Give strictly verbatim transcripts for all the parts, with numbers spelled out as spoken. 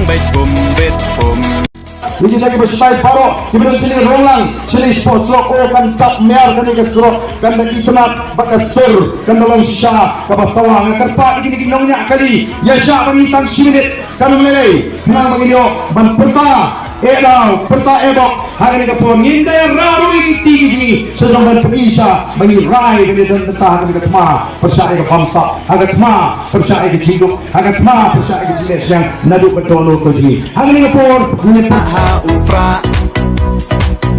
Beit bum beit bum. Ngi jin kiba shai baroh kiba don shane rong lang shane spot surok, o kan tap mer kane ka surok, kan da itynnad bad ka sur kan da long shisha kaba sawa. Nga kyrpad ïa kine ki nongñiah kali ïa shah ba ngi tang shi minit. Kan ym lei lei, khnang ba ngin ïoh ban pyrta eh daw, pyrta eh bok ha kane ka por. Ngin da ïa rah ruh ïa ki kti ki jong ngi sha jong ban pyni sha ba ngi rai kane don bynta ha kane ka thma pyrshah ïa ka bamsap, ha ka thma pyrshah ïa ka jingduk, ha ka thma pyrshah ïa ka jingleh shiliang naduh ka dohnud ka jong ngi. Ha kane ka por ngin ïa ha u Prah.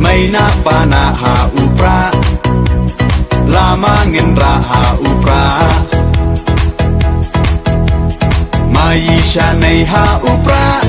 Mai na pa na ha u Prah. Lama ngin rah ha u Prah. Mai sha nei ha u Prah.